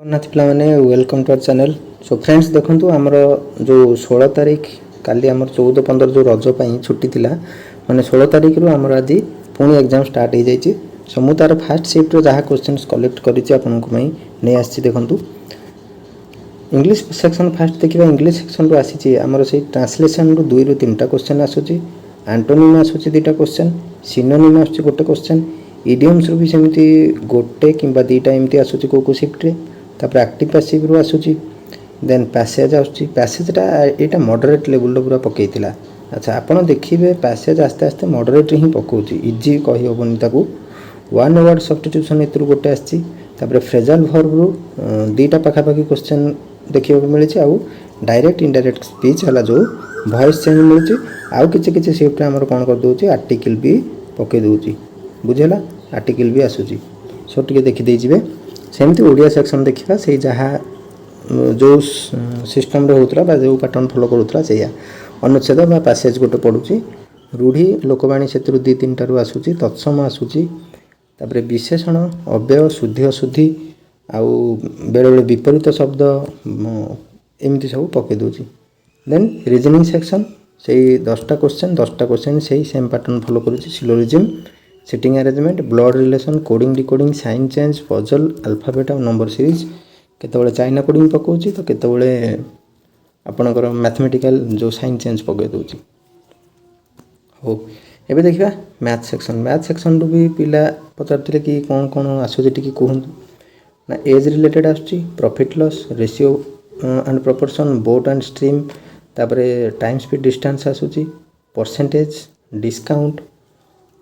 ଜଗନ୍ନାଥ ପିଲାମାନେ, welcome to our channel. So friends, ଦେଖନ୍ତୁ, ଆମର ଯେଉଁ 16 ତାରିଖ, କାଲି ଆମର 14 15 ଯେଉଁ ରଜ ପାଇଁ ଛୁଟି ଥିଲା, ମାନେ 16 ତାରିଖରୁ ଆମର ଆଜି ପୁଣି ଏକ୍ଜାମ୍ ଷ୍ଟାର୍ଟ ହେଇଯାଇଛି। ସୋ ମୁଁ ତା'ର ଫାର୍ଷ୍ଟ ସିଫ୍ଟର ଯାହା କ୍ୱେଶ୍ଚନ୍ସ କଲେକ୍ଟ କରିଛି, ଆପଣଙ୍କ ପାଇଁ ନେଇ ଆସିଛି। ଦେଖନ୍ତୁ, ଇଂଲିଶ ସେକ୍ସନ୍ ଫାର୍ଷ୍ଟ ଦେଖିବା। ଇଂଲିଶ ସେକ୍ସନ୍ରୁ ଆସିଛି ଆମର ସେଇ ଟ୍ରାନ୍ସଲେସନ୍ରୁ ଦୁଇରୁ ତିନିଟା କ୍ୱେଶ୍ଚନ୍ ଆସୁଛି, ଆଣ୍ଟୋନିମ୍ ଆସୁଛି ଦୁଇଟା କ୍ୱେଶ୍ଚନ୍, ସିନୋନିମ୍ ଆସୁଛି ଗୋଟେ କ୍ୱେଶ୍ଚନ୍, ଇଡ଼ିୟମ୍ସରୁ ବି ସେମିତି ଗୋଟେ କିମ୍ବା ଦୁଇଟା ଏମିତି ଆସୁଛି କେଉଁ କେଉଁ ସିଫ୍ଟରେ। ତାପରେ ଆକ୍ଟିଭ୍ ପାସିଭ୍ରୁ ଆସୁଛି, ଦେନ୍ ପ୍ୟାସେଜ୍ ଆସୁଛି। ପ୍ୟାସେଜ୍ଟା ଏଇଟା ମଡରେଟ୍ ଲେବୁଲ୍ର ପୁରା ପକାଇଥିଲା। ଆଚ୍ଛା, ଆପଣ ଦେଖିବେ, ପ୍ୟାସେଜ୍ ଆସ୍ତେ ଆସ୍ତେ ମଡରେଟ୍ ହିଁ ପକାଉଛି, ଇଜି କହିହେବନି ତାକୁ। ୱାନ୍ ୱାର୍ଡ଼ ସବଷ୍ଟିଟ୍ୟୁସନ୍ ଏଥିରୁ ଗୋଟେ ଆସିଛି। ତାପରେ ଫ୍ରେଜାଲ୍ ଭର୍ବରୁ ଦୁଇଟା ପାଖାପାଖି କ୍ୱେଶ୍ଚନ୍ ଦେଖିବାକୁ ମିଳିଛି। ଆଉ ଡାଇରେକ୍ଟ ଇନଡାଇରେକ୍ଟ ସ୍ପିଚ୍ ହେଲା, ଯେଉଁ ଭଏସ୍ ଚେଞ୍ଜ ମିଳୁଛି। ଆଉ କିଛି କିଛି ସିଫ୍ଟରେ ଆମର କ'ଣ କରିଦେଉଛି, ଆର୍ଟିକିଲ୍ ବି ପକାଇ ଦେଉଛି। ବୁଝିହେଲା? ଆର୍ଟିକିଲ୍ ବି ଆସୁଛି। ସୋ ଟିକେ ଦେଖିଦେଇଯିବେ। ସେମିତି ଓଡ଼ିଆ ସେକ୍ସନ୍ ଦେଖିବା। ସେଇ ଯାହା ଯେଉଁ ସିଷ୍ଟମ୍ରେ ହେଉଥିଲା ବା ଯେଉଁ ପାଟର୍ନ ଫଲୋ କରୁଥିଲା, ସେଇଆ। ଅନୁଚ୍ଛେଦ ବା ପାସେଜ୍ ଗୋଟେ ପଡ଼ୁଛି, ରୂଢ଼ି ଲୋକବାଣୀ ସେଥିରୁ ଦୁଇ ତିନିଟାରୁ ଆସୁଛି, ତତ୍ସମ ଆସୁଛି। ତାପରେ ବିଶେଷଣ, ଅବ୍ୟୟ, ଶୁଦ୍ଧି ଅଶୁଦ୍ଧି ଆଉ ବେଳେବେଳେ ବିପରୀତ ଶବ୍ଦ, ଏମିତି ସବୁ ପକାଇ ଦେଉଛି। ଦେନ୍ ରିଜନିଂ ସେକ୍ସନ୍, ସେଇ 10ଟା କ୍ୱେଶ୍ଚନ୍, 10ଟା କ୍ୱେଶ୍ଚନ୍ ସେଇ ସେମ୍ ପାଟର୍ନ ଫଲୋ କରୁଛି। Syllogism, seating arrangement, blood relation, coding decoding, sign change, puzzle, alphabet ଆଉ ନମ୍ବର ସିରିଜ୍। କେତେବେଳେ ଚାଇନା କୋଡ଼ିଂ ପକାଉଛି ତ କେତେବେଳେ ଆପଣଙ୍କର ମ୍ୟାଥମେଟିକାଲ୍ ଯେଉଁ ସାଇନ୍ ଚେଞ୍ଜ ପକାଇ ଦେଉଛି। ହଉ, ଏବେ ଦେଖିବା ମ୍ୟାଥ୍ ସେକ୍ସନ୍। ମ୍ୟାଥ୍ ସେକ୍ସନ୍ରୁ ବି ପିଲା ପଚାରୁଥିଲେ କି କ'ଣ କ'ଣ ଆସୁଛି ଟିକେ କୁହନ୍ତୁ। ନା, ଏଜ୍ ରିଲେଟେଡ଼୍ ଆସୁଛି, profit loss, ratio and proportion, boat and stream, ତାପରେ ଟାଇମ୍, ସ୍ପିଡ୍, ଡିଷ୍ଟାନ୍ସ ଆସୁଛି, percentage, discount,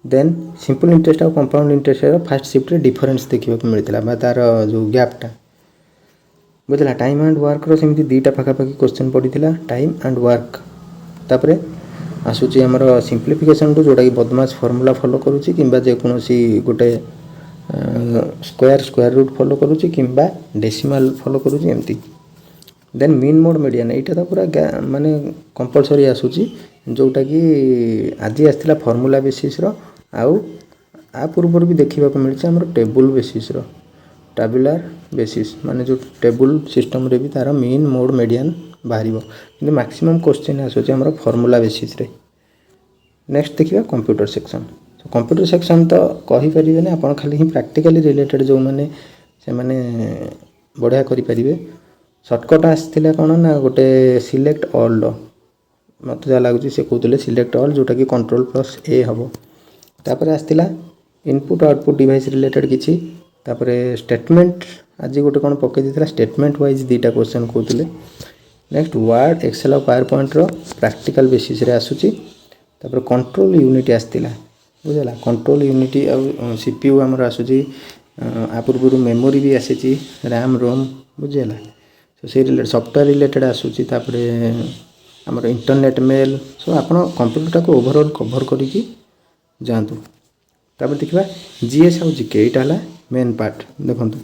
then simple interest ଆଉ କମ୍ପାଉଣ୍ଡ ଇଣ୍ଟରେଷ୍ଟର ଫାର୍ଷ୍ଟ ସିଫ୍ଟରେ ଡିଫରେନ୍ସ ଦେଖିବାକୁ ମିଳିଥିଲା ବା ତା'ର ଯେଉଁ ଗ୍ୟାପ୍ଟା। ବୁଝିଲା? ଟାଇମ୍ ଆଣ୍ଡ ୱାର୍କର ସେମିତି ଦୁଇଟା ପାଖାପାଖି କ୍ୱେଶ୍ଚନ୍ ପଡ଼ିଥିଲା, ଟାଇମ୍ ଆଣ୍ଡ ୱାର୍କ। ତାପରେ ଆସୁଛି ଆମର ସିମ୍ପ୍ଲିଫିକେସନ୍ରୁ, ଯେଉଁଟାକି ବଦମାସ ଫର୍ମୁଲା ଫଲୋ କରୁଛି କିମ୍ବା ଯେକୌଣସି ଗୋଟେ ସ୍କୋୟାର, ସ୍କୋୟାର ରୁଟ୍ ଫଲୋ କରୁଛି କିମ୍ବା ଡେସିମାଲ୍ ଫଲୋ କରୁଛି ଏମିତି। ଦେନ୍ ମିନ୍, ମୋଡ଼, ମିଡ଼ିଆନ୍, ଏଇଟା ତ ପୁରା ମାନେ କମ୍ପଲସରି ଆସୁଛି, ଯେଉଁଟାକି ଆଜି ଆସିଥିଲା ଫର୍ମୁଲା ବେସିସ୍ର। ଆଉ ଆ ପୂର୍ବରୁ ବି ଦେଖିବାକୁ ମିଳିଛି ଆମର ଟେବୁଲ୍ ବେସିସ୍ର, ଟାବୁଲାର ବେସିସ୍, ମାନେ ଯେଉଁ ଟେବୁଲ୍ ସିଷ୍ଟମ୍ରେ ବି ତା'ର ମିନ୍, ମୋଡ଼, ମିଡ଼ିଆନ୍ ବାହାରିବ। କିନ୍ତୁ ମ୍ୟାକ୍ସିମମ୍ କୋଶ୍ଚିନ୍ ଆସୁଛି ଆମର ଫର୍ମୁଲା ବେସିସ୍ରେ। ନେକ୍ସଟ ଦେଖିବା କମ୍ପ୍ୟୁଟର ସେକ୍ସନ୍। କମ୍ପ୍ୟୁଟର ସେକ୍ସନ୍ ତ କହିପାରିବେନି ଆପଣ, ଖାଲି ହିଁ ପ୍ରାକ୍ଟିକାଲି ରିଲେଟେଡ଼୍ ଯେଉଁମାନେ, ସେମାନେ ବଢ଼ିଆ କରିପାରିବେ। ସର୍ଟକଟ୍ ଆସିଥିଲା କ'ଣ ନା ଗୋଟେ ସିଲେକ୍ଟ ଅଲ୍ର, ମୋତେ ଯାହା ଲାଗୁଛି ସେ କହୁଥିଲେ ସିଲେକ୍ଟ ଅଲ୍, ଯେଉଁଟାକି କଣ୍ଟ୍ରୋଲ୍ ପ୍ଲସ୍ ଏ ହେବ। ତାପରେ ଆସିଥିଲା ଇନପୁଟ୍ ଆଉଟପୁଟ୍ ଡିଭାଇସ୍ ରିଲେଟେଡ଼୍ କିଛି। ତାପରେ ଷ୍ଟେଟମେଣ୍ଟ, ଆଜି ଗୋଟେ କ'ଣ ପକାଇ ଦେଇଥିଲା, ଷ୍ଟେଟମେଣ୍ଟ ୱାଇଜ୍ ଦୁଇଟା କ୍ୱେଶ୍ଚନ୍ କହୁଥିଲେ। ନେକ୍ସଟ ୱାର୍ଡ଼, ଏକ୍ସେଲ୍ ଆଉ ପାୱାର ପଏଣ୍ଟର ପ୍ରାକ୍ଟିକାଲ୍ ବେସିସ୍ରେ ଆସୁଛି। ତାପରେ କଣ୍ଟ୍ରୋଲ୍ ୟୁନିଟ୍ ଆସିଥିଲା। ବୁଝିଲା? କଣ୍ଟ୍ରୋଲ୍ ୟୁନିଟ୍ ଆଉ CPU ଆମର ଆସୁଛି। ଆ ପୂର୍ବରୁ ମେମୋରି ବି ଆସିଛି, ରାମ୍, ରୋମ୍। ବୁଝିହେଲା? ତ ସେଇ ରିଲେଟେଡ଼, ସଫ୍ଟୱେର୍ ରିଲେଟେଡ଼୍ ଆସୁଛି। ତାପରେ ଆମର ଇଣ୍ଟରନେଟ୍, ମେଲ୍ ସବୁ। ଆପଣ କମ୍ପ୍ୟୁଟରଟାକୁ ଓଭରଅଲ୍ କଭର୍ କରିକି ଯାଆନ୍ତୁ। ତାପରେ ଦେଖିବା ଜିଏସ୍ ଆଉ ଜିକେ। ଏଇଟା ହେଲା ମେନ୍ ପାର୍ଟ। ଦେଖନ୍ତୁ,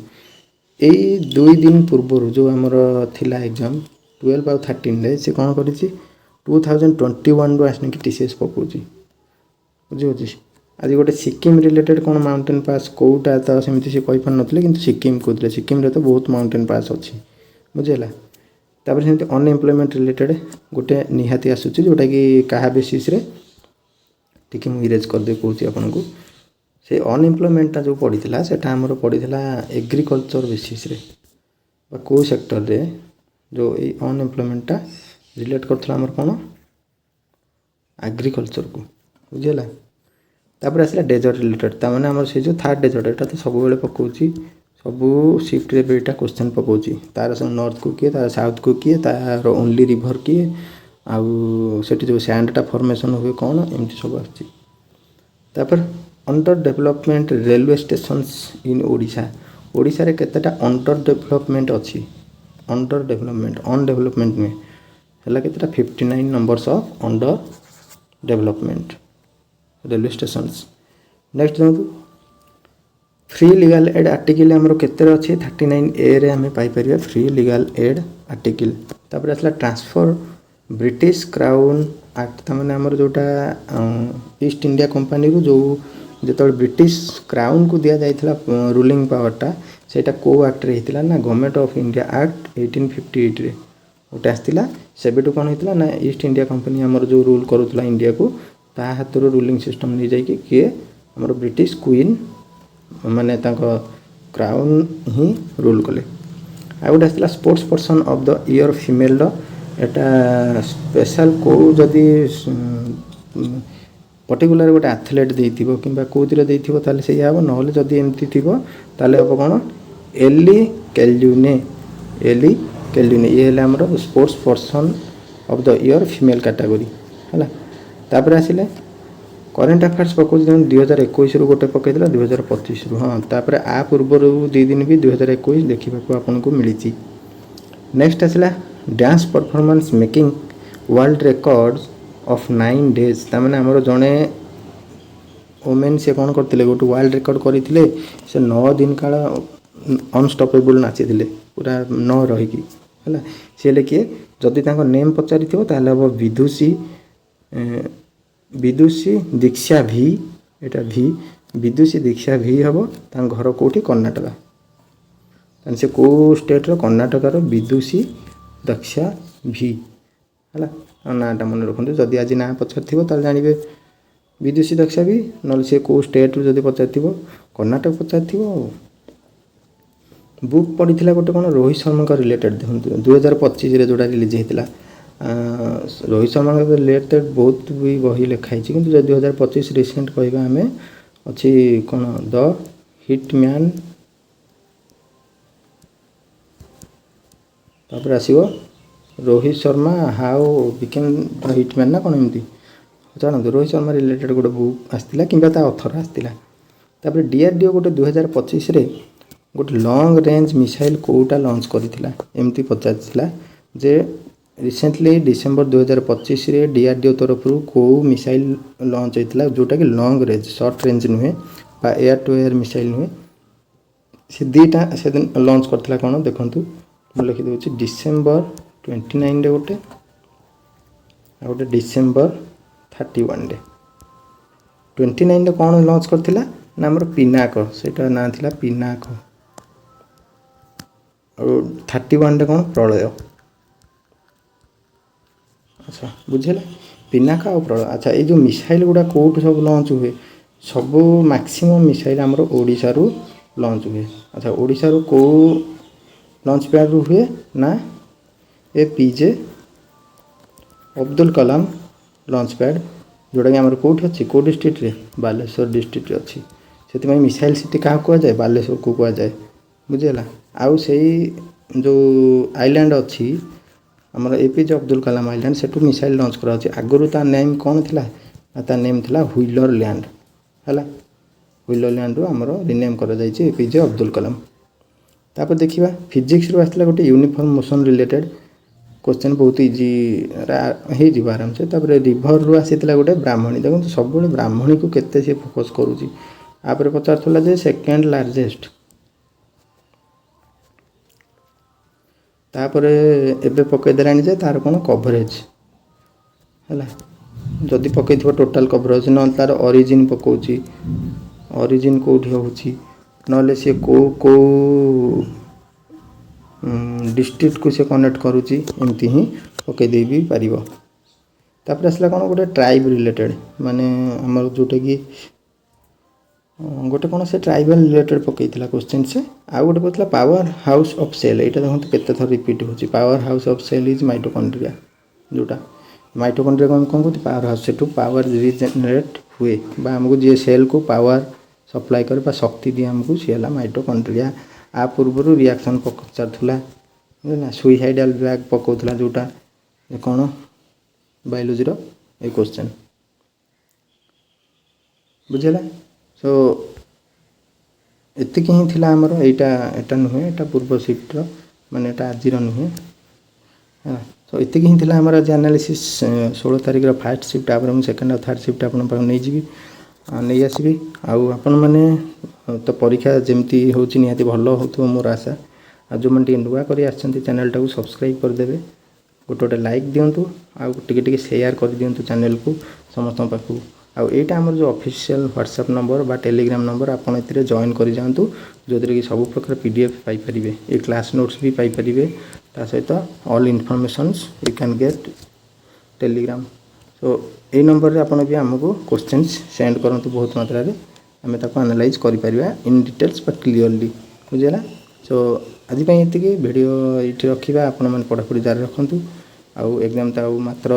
ଏଇ 2 ଦିନ ପୂର୍ବରୁ ଯେଉଁ ଆମର ଥିଲା ଏକ୍ଜାମ୍, 12 ଆଉ 13ରେ, ସେ କ'ଣ କରିଛି, 2021ରୁ ଆସିକି TCS ପକାଉଛି। ବୁଝିହେଉଛି? ଆଜି ଗୋଟେ ସିକିମ୍ ରିଲେଟେଡ଼୍ କ'ଣ ମାଉଣ୍ଟେନ୍ ପାସ୍, କେଉଁଟା ତ ସେମିତି ସେ କହିପାରୁନଥିଲେ, କିନ୍ତୁ ସିକିମ୍ କହୁଥିଲେ। ସିକିମ୍ରେ ତ ବହୁତ ମାଉଣ୍ଟେନ୍ ପାସ୍ ଅଛି। ବୁଝିହେଲା? ତାପରେ ସେମିତି ଅନଏମ୍ପ୍ଲୟମେଣ୍ଟ ରିଲେଟେଡ଼୍ ଗୋଟେ ନିହାତି ଆସୁଛି, ଯେଉଁଟାକି କାହା ବେସିସ୍ରେ, ଟିକେ ମୁଁ ଇରେଜ୍ କରିଦେଇ କହୁଛି ଆପଣଙ୍କୁ। ସେ ଅନଏମ୍ପ୍ଲୟମେଣ୍ଟଟା ଯେଉଁ ପଡ଼ିଥିଲା, ସେଟା ଆମର ପଡ଼ିଥିଲା ଏଗ୍ରିକଲଚର୍ ବେସିସ୍ରେ ବା କେଉଁ ସେକ୍ଟରରେ, ଯେଉଁ ଏଇ ଅନଏମ୍ପ୍ଲୟମେଣ୍ଟଟା ରିଲେଟ୍ କରୁଥିଲା ଆମର କ'ଣ ଆଗ୍ରିକଲଚର୍କୁ। ବୁଝିହେଲା? ତାପରେ ଆସିଲା ଡେଜର୍ଟ ରିଲେଟେଡ଼୍, ତାମାନେ ଆମର ସେ ଯେଉଁ ଥାର୍ଡ଼ ଡେଜର୍ଟ। ଏଇଟା ତ ସବୁବେଳେ ପକାଉଛି, ସବୁ ସିଫ୍ଟରେ ବି ଏଇଟା କ୍ୱେଶ୍ଚନ୍ ପକାଉଛି। ତାର ସବୁ ନର୍ଥକୁ କିଏ, ତାର ସାଉଥକୁ କିଏ, ତାର ଓନ୍ଲି ରିଭର୍ କିଏ, ଆଉ ସେଠି ଯେଉଁ ସ୍ୟାଣ୍ଡଟା ଫର୍ମେସନ୍ ହୁଏ କ'ଣ, ଏମିତି ସବୁ ଆସୁଛି। ତାପରେ under development railway stations in Odisha। ଓଡ଼ିଶାରେ କେତେଟା ଅଣ୍ଡର ଡେଭଲପମେଣ୍ଟ ଅଛି, ଅଣ୍ଡର ଡେଭଲପମେଣ୍ଟ, ଅନଡେଭଲପମେଣ୍ଟ ନୁହେଁ, ହେଲା କେତେଟା? 59 numbers of under development railway stations। Next ଦେଖନ୍ତୁ, ଫ୍ରି ଲିଗାଲ୍ ଏଡ଼୍ ଆର୍ଟିକିଲ୍ ଆମର କେତେରେ ଅଛି? 39 ଏରେ ଆମେ ପାଇପାରିବା ଫ୍ରି ଲିଗାଲ୍ ଏଡ଼୍ ଆର୍ଟିକିଲ୍। ତାପରେ ଆସିଲା ଟ୍ରାନ୍ସଫର୍ ବ୍ରିଟିଶ କ୍ରାଉନ୍ ଆକ୍ଟ, ତାମାନେ ଆମର ଯେଉଁଟା ଇଷ୍ଟ ଇଣ୍ଡିଆ କମ୍ପାନୀରୁ ଯେଉଁ ଯେତେବେଳେ ବ୍ରିଟିଶ କ୍ରାଉନ୍କୁ ଦିଆଯାଇଥିଲା ରୁଲିଂ ପାୱାରଟା, ସେଇଟା କେଉଁ ଆକ୍ଟରେ ହେଇଥିଲା ନା ଗଭର୍ଣ୍ଣମେଣ୍ଟ ଅଫ୍ ଇଣ୍ଡିଆ ଆକ୍ଟ 1858ରେ ଗୋଟେ ଆସିଥିଲା। ସେବେଠୁ କ'ଣ ହେଇଥିଲା ନା ଇଷ୍ଟ ଇଣ୍ଡିଆ କମ୍ପାନୀ ଆମର ଯେଉଁ ରୁଲ୍ କରୁଥିଲା ଇଣ୍ଡିଆକୁ, ତା ହାତରୁ ରୁଲିଂ ସିଷ୍ଟମ୍ ନେଇଯାଇକି କିଏ, ଆମର ବ୍ରିଟିଶ କୁଇନ୍ ମାନେ ତାଙ୍କ କ୍ରାଉନ୍ ହିଁ ରୁଲ୍ କଲେ। ଆଉ ଗୋଟେ ଆସିଥିଲା sports person of the year ଫିମେଲ୍ର। ଏଟା ସ୍ପେଶାଲ୍ କେଉଁ ଯଦି ପର୍ଟିକୁଲାର ଗୋଟେ ଆଥଲେଟ୍ ଦେଇଥିବ କିମ୍ବା କେଉଁଥିରେ ଦେଇଥିବ ତାହେଲେ ସେଇଆ ହେବ, ନହେଲେ ଯଦି ଏମିତି ଥିବ ତାହେଲେ ହେବ କ'ଣ ଏଲି କେଲ୍ୟୁନେ। ଏଲି କେଲ୍ୟୁନେ ଇଏ ହେଲେ ଆମର sports person of the year female category ହେଲା। ତାପରେ ଆସିଲେ କରେଣ୍ଟ ଆଫେୟାର୍ସ ପକାଉଛି। ତେଣୁ 2021ରୁ ଗୋଟେ ପକାଇଥିଲା, 2025ରୁ, ହଁ, ତାପରେ ଆ ପୂର୍ବରୁ 2 ଦିନ ବି 2021 ଦେଖିବାକୁ ଆପଣଙ୍କୁ ମିଳିଛି। ନେକ୍ସଟ ଆସିଲା dance performance making world record of 9 days। ତାମାନେ ଆମର ଜଣେ ଓମେନ୍ ସେ କ'ଣ କରିଥିଲେ, ଗୋଟେ ୱାର୍ଲଡ ରେକର୍ଡ଼ କରିଥିଲେ। ସେ 9 ଦିନ କାଳ ଅନଷ୍ଟପେବୁଲ୍ ନାଚିଥିଲେ ପୁରା ନ ରହିକି ହେଲା। ସେ ହେଲେ କିଏ? ଯଦି ତାଙ୍କ ନେମ୍ ପଚାରିଥିବ ତାହେଲେ ହେବ ବିଦୁଷୀ, ବିଦୁଷୀ ଦୀକ୍ଷା ଭି, ଏଇଟା ଭି, ବିଦୁଷୀ ଦୀକ୍ଷା ଭି ହେବ। ତାଙ୍କ ଘର କେଉଁଠି? କର୍ଣ୍ଣାଟକା। ତାହେଲେ ସେ କେଉଁ ଷ୍ଟେଟ୍ର? କର୍ଣ୍ଣାଟକାର ବିଦୁଷୀ ଦୀକ୍ଷା ଭି ହେଲା। ତାଙ୍କ ନାଁଟା ମନେ ରଖନ୍ତୁ। ଯଦି ଆଜି ନାଁ ପଚାରିଥିବ ତାହେଲେ ଜାଣିବେ ବିଦୁଷୀ ଦୀକ୍ଷା ଭି, ନହେଲେ ସେ କେଉଁ ଷ୍ଟେଟ୍ରୁ ଯଦି ପଚାରିଥିବ କର୍ଣ୍ଣାଟକ ପଚାରିଥିବ। ଆଉ ବୁକ୍ ପଡ଼ିଥିଲା ଗୋଟେ କ'ଣ ରୋହିତ ଶର୍ମାଙ୍କ ରିଲେଟେଡ଼୍, ଦେଖନ୍ତୁ 2025ରେ ଯେଉଁଟା ରିଲିଜ୍ ହେଇଥିଲା। ରୋହିତ ଶର୍ମାଙ୍କ ରିଲେଟେଡ଼୍ ବହୁତ ବି ବହି ଲେଖା ହେଇଛି, କିନ୍ତୁ ଯଦି 2025 ରିସେଣ୍ଟ କହିବା ଆମେ ଅଛି କ'ଣ ଦ ହିଟ୍ ମ୍ୟାନ୍। ତାପରେ ଆସିବ Rohit Sharma how became the hit man ନା କ'ଣ ଏମିତି, ଜାଣନ୍ତୁ ରୋହିତ ଶର୍ମା ରିଲେଟେଡ଼୍ ଗୋଟେ ବୁକ୍ ଆସିଥିଲା କିମ୍ବା ତା ଅଥର ଆସିଥିଲା। ତାପରେ ଡିଆର୍ଡିଓ ଗୋଟେ 2025ରେ ଗୋଟେ ଲଙ୍ଗ୍ ରେଞ୍ଜ ମିସାଇଲ୍ କେଉଁଟା ଲଞ୍ଚ କରିଥିଲା ଏମିତି ପଚାରିଥିଲା ଯେ ରିସେଣ୍ଟଲି ଡିସେମ୍ବର 2025ରେ ଡିଆର୍ଡିଓ ତରଫରୁ କେଉଁ ମିସାଇଲ୍ ଲଞ୍ଚ ହେଇଥିଲା ଯେଉଁଟାକି ଲଙ୍ଗ୍ ରେଞ୍ଜ, ସର୍ଟ ରେଞ୍ଜ ନୁହେଁ ବା ଏୟାର ଟୁ ଏୟାର ମିସାଇଲ୍ ନୁହେଁ। ସେ ଦୁଇଟା ସେଦିନ ଲଞ୍ଚ କରିଥିଲା କ'ଣ ଦେଖନ୍ତୁ ମୁଁ ଲେଖିଦେଉଛି, ଡିସେମ୍ବର 29ରେ ଗୋଟେ, ଆଉ ଗୋଟେ ଡିସେମ୍ବର 31ରେ। 29ରେ କ'ଣ ଲଞ୍ଚ କରିଥିଲା ନା ଆମର ପିନାକ, ସେଇଟା ନାଁ ଥିଲା ପିନାକ। ଆଉ 31ରେ କ'ଣ ପ୍ରଳୟ। ଆଚ୍ଛା ବୁଝିହେଲା, ପିନାକ ଆଉ ପ୍ରଳୟ। ଆଚ୍ଛା ଏଇ ଯେଉଁ ମିସାଇଲ୍ ଗୁଡ଼ା କେଉଁଠୁ ସବୁ ଲଞ୍ଚ ହୁଏ? ସବୁ ମ୍ୟାକ୍ସିମମ୍ ମିସାଇଲ୍ ଆମର ଓଡ଼ିଶାରୁ ଲଞ୍ଚ ହୁଏ। ଆଚ୍ଛା ଓଡ଼ିଶାରୁ କେଉଁ ଲଞ୍ଚ ପ୍ୟାଡ଼ରୁ ହୁଏ ନା A P J Abdul Kalam launch pad, ଯେଉଁଟାକି ଆମର କେଉଁଠି ଅଛି, କେଉଁ ଡିଷ୍ଟ୍ରିକ୍ଟରେ? ବାଲେଶ୍ୱର ଡିଷ୍ଟ୍ରିକ୍ଟରେ ଅଛି। ସେଥିପାଇଁ ମିସାଇଲ୍ ସିଟି କାହାକୁ କୁହାଯାଏ? ବାଲେଶ୍ୱରକୁ କୁହାଯାଏ। ବୁଝିହେଲା। ଆଉ ସେଇ ଯେଉଁ ଆଇଲ୍ୟାଣ୍ଡ ଅଛି ଆମର A P J Abdul Kalam island, ସେଠୁ ମିସାଇଲ୍ ଲଞ୍ଚ କରାଯାଉଛି। ଆଗରୁ ତା ନେମ୍ କ'ଣ ଥିଲା ନା ତା ନେମ୍ ଥିଲା ହ୍ୱିଲର ଲ୍ୟାଣ୍ଡ ହେଲା। ହ୍ୱିଲର ଲ୍ୟାଣ୍ଡରୁ ଆମର ରିନେମ୍ କରାଯାଇଛି A P J Abdul Kalam. ତାପରେ ଦେଖିବା ଫିଜିକ୍ସରୁ ଆସିଥିଲା ଗୋଟେ ୟୁନିଫର୍ମ ମୋସନ୍ ରିଲେଟେଡ଼୍ କ୍ୱେଶ୍ଚନ୍, ବହୁତ ଇଜି ହେଇଯିବ ଆରାମସେ। ତାପରେ ରିଭରରୁ ଆସିଥିଲା ଗୋଟେ ବ୍ରାହ୍ମଣୀ। ଦେଖନ୍ତୁ ସବୁବେଳେ ବ୍ରାହ୍ମଣୀକୁ କେତେ ସିଏ ଫୋକସ୍ କରୁଛି। ତାପରେ ପଚାରୁଥିଲା ଯେ ସେକେଣ୍ଡ ଲାର୍ଜେଷ୍ଟ। ତାପରେ ଏବେ ପକାଇଦେଲାଣି ଯେ ତାର କ'ଣ କଭରେଜ୍ ହେଲା, ଯଦି ପକାଇଥିବ ଟୋଟାଲ୍ କଭରେଜ୍, ନହେଲେ ତାର ଅରିଜିନ୍ ପକାଉଛି, ଅରିଜିନ୍ କେଉଁଠି ହେଉଛି, ନହେଲେ ସିଏ କେଉଁ କେଉଁ ଡିଷ୍ଟ୍ରିକ୍ଟକୁ ସେ କନେକ୍ଟ କରୁଛି, ଏମିତି ହିଁ ପକାଇ ଦେଇ ବି ପାରିବ। ତାପରେ ଆସିଲା କ'ଣ ଗୋଟେ ଟ୍ରାଇବ୍ ରିଲେଟେଡ଼୍, ମାନେ ଆମର ଯେଉଁଟାକି ଗୋଟେ କ'ଣ ସେ ଟ୍ରାଇବାଲ୍ ରିଲେଟେଡ଼୍ ପକାଇଥିଲା କ୍ୱେଶ୍ଚିନ୍ ସେ। ଆଉ ଗୋଟେ ପକାଇଥିଲା ପାୱାର ହାଉସ୍ ଅଫ୍ ସେଲ୍। ଏଇଟା ଦେଖନ୍ତୁ କେତେ ଥର ରିପିଟ୍ ହେଉଛି। Power house of cell is mitochondria, ଯେଉଁଟା ମାଇଟୋକଣ୍ଡ୍ରିଆ କ'ଣ କହୁଛି ପାୱାର ହାଉସ୍, ସେଠୁ ପାୱାର ରିଜେନେରେଟ୍ ହୁଏ ବା ଆମକୁ ଯିଏ ସେଲ୍କୁ ପାୱାର ସପ୍ଲାଏ କରେ ବା ଶକ୍ତି ଦିଏ ଆମକୁ, ସିଏ ହେଲା ମାଇଟୋକଣ୍ଡ୍ରିଆ। ଆ ପୂର୍ବରୁ ରିଆକ୍ସନ୍ ପଚାରୁଥିଲା ବୁଝିଲା, ସୁଇସାଇଡ଼ାଲ୍ ବ୍ୟାଗ୍ ପକାଉଥିଲା ଯେଉଁଟା କ'ଣ ବାୟୋଲୋଜିର ଏ କ୍ୱେଶ୍ଚନ୍ ବୁଝିଲା। ସୋ ଏତିକି ହିଁ ଥିଲା ଆମର। ଏଇଟା ଏଇଟା ନୁହେଁ, ଏଇଟା ପୂର୍ବ ସିଫ୍ଟର, ମାନେ ଏଇଟା ଆଜିର ନୁହେଁ ହେଲା। ତ ଏତିକି ହିଁ ଥିଲା ଆମର ଆଜି ଆନାଲିସିସ୍ 16 ତାରିଖର ଫାର୍ଷ୍ଟ ସିଫ୍ଟ। ତାପରେ ମୁଁ ସେକେଣ୍ଡ ଆଉ ଥାର୍ଡ଼ ସିଫ୍ଟ ଆପଣଙ୍କ ପାଖକୁ ନେଇଯିବି, ନେଇ ଆସିବି। ଆଉ ଆପଣମାନେ ତ ପରୀକ୍ଷା ଯେମିତି ହେଉଛି ନିହାତି ଭଲ ହେଉଥିବ ମୋର ଆଶା। ଆଉ ଯେଉଁମାନେ ଟିକେ ନୂଆ କରି ଆସିଛନ୍ତି ଚ୍ୟାନେଲଟାକୁ ସବସ୍କ୍ରାଇବ୍ କରିଦେବେ, ଗୋଟେ ଗୋଟେ ଲାଇକ୍ ଦିଅନ୍ତୁ, ଆଉ ଟିକେ ଟିକେ ସେୟାର କରିଦିଅନ୍ତୁ ଚ୍ୟାନେଲକୁ ସମସ୍ତଙ୍କ ପାଖକୁ। ଆଉ ଏଇଟା ଆମର ଯେଉଁ ଅଫିସିଆଲ୍ ହ୍ୱାଟ୍ସଆପ୍ ନମ୍ବର ବା ଟେଲିଗ୍ରାମ ନମ୍ବର, ଆପଣ ଏଥିରେ ଜଏନ୍ କରିଯାଆନ୍ତୁ, ଯେଉଁଥିରେ କି ସବୁ ପ୍ରକାର ପିଡିଏଫ୍ ପାଇପାରିବେ, ଏ କ୍ଲାସ୍ ନୋଟ୍ସ ବି ପାଇପାରିବେ। ତା ସହିତ all informations you can get Telegram. So ଏଇ ନମ୍ବରରେ ଆପଣ ବି ଆମକୁ କୋଶ୍ଚିନ୍ସ ସେଣ୍ଡ କରନ୍ତୁ ବହୁତ ମାତ୍ରାରେ, ଆମେ ତାକୁ ଆନାଲାଇଜ୍ କରିପାରିବା ଇନ୍ ଡିଟେଲ୍ସ ବା କ୍ଲିଅରଲି। ବୁଝିହେଲା? ସୋ ଆଜି ପାଇଁ ଏତିକି, ଭିଡ଼ିଓ ଏଇଠି ରଖିବା। ଆପଣମାନେ ପଢ଼ାପଢ଼ି ଜାରି ରଖନ୍ତୁ। ଆଉ ଏକ୍ଜାମ୍ ତ ଆଉ ମାତ୍ର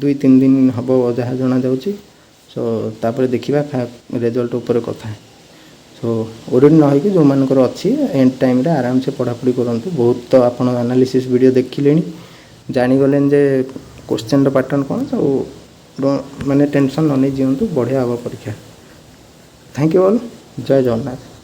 2-3 ଦିନ ହେବ ଯାହା ଜଣାଯାଉଛି। ସୋ ତାପରେ ଦେଖିବା ରେଜଲ୍ଟ ଉପରେ କଥା। ସୋ ୱରିଡ୍ ନ ହେଇକି ଯେଉଁମାନଙ୍କର ଅଛି, ଏଣ୍ଡ ଟାଇମ୍ରେ ଆରାମସେ ପଢ଼ାପଢ଼ି କରନ୍ତୁ। ବହୁତ ତ ଆପଣ ଆନାଲିସିସ୍ ଭିଡ଼ିଓ ଦେଖିଲେଣି, ଜାଣିଗଲେଣି ଯେ କୋଶ୍ଚିନ୍ର ପାଟର୍ନ କ'ଣ। ସବୁ ମାନେ ଟେନସନ୍ ନ ନେଇ ଜିଅନ୍ତୁ, ବଢ଼ିଆ ହେବ ପରୀକ୍ଷା। Thank you all. Jay Jagannath.